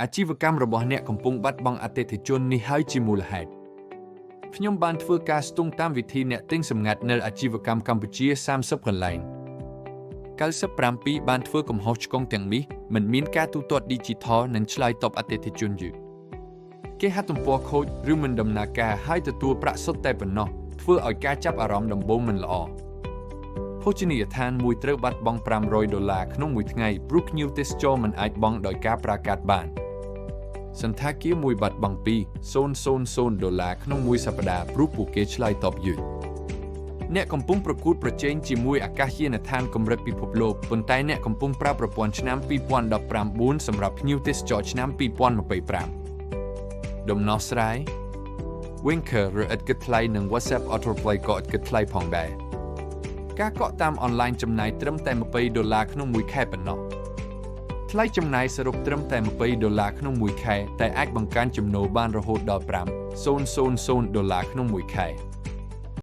អាជីវកម្មរបស់អ្នកកំពុងបាត់បង់អតិថិជននេះហើយជាមូលហេតុខ្ញុំបានធ្វើការស្ទង់តាមវិធីអ្នកទិញសម្ងាត់នៅអាជីវកម្មកម្ពុជា30កន្លែង97បានធ្វើកំហុសឆ្គងទាំងនេះមិនមានការទូទាត់ Digital និងឆ្លើយតបអតិថិជនយឺតគេហទំព័រខូចឬមិនដំណើរការហើយទទួលប្រាក់សុទ្ធតែប៉ុណ្ណោះធ្វើឲ្យការចាប់អារម្មណ៍ដំបូងមិនល្អភោជនីយដ្ឋានមួយត្រូវបាត់បង់500ដុល្លារក្នុងមួយថ្ងៃព្រោះភ្ញៀវទេសចរមិនអាចបង់ដោយការប្រើកាតបានសណ្ឋាគារមួយបាត់បង់2,000ដុល្លារក្នុងមួយសប្តាហ៍ព្រោះពួកគេឆ្លើយតបយឺតអ្នកកំពុងប្រកួតប្រជែងជាមួយអាកាសយានដ្ឋានកម្រិតពិភពលោកប៉ុន្តែអ្នកកំពុងប្រើប្រព័ន្ធឆ្នាំ2019សម្រាប់ភ្ញៀវទេសចរឆ្នាំ2025ដំណោះស្រាយ Winker ឬឥតគិតថ្លៃនិង WhatsApp Auto-Reply ក៏ឥតគិតថ្លៃផងដែរការកក់តាមអនឡាញចំណាយត្រឹមតែ20ដុល្លារក្នុងមួយខែប៉ុណ្ណោះថ្លៃចំណាយសរុបត្រឹមតែ20ដុល្លារក្នុងមួយខែតែអាចបង្កើនចំណូលបានរហូតដល់5,000ដុល្លារក្នុងមួយខែ។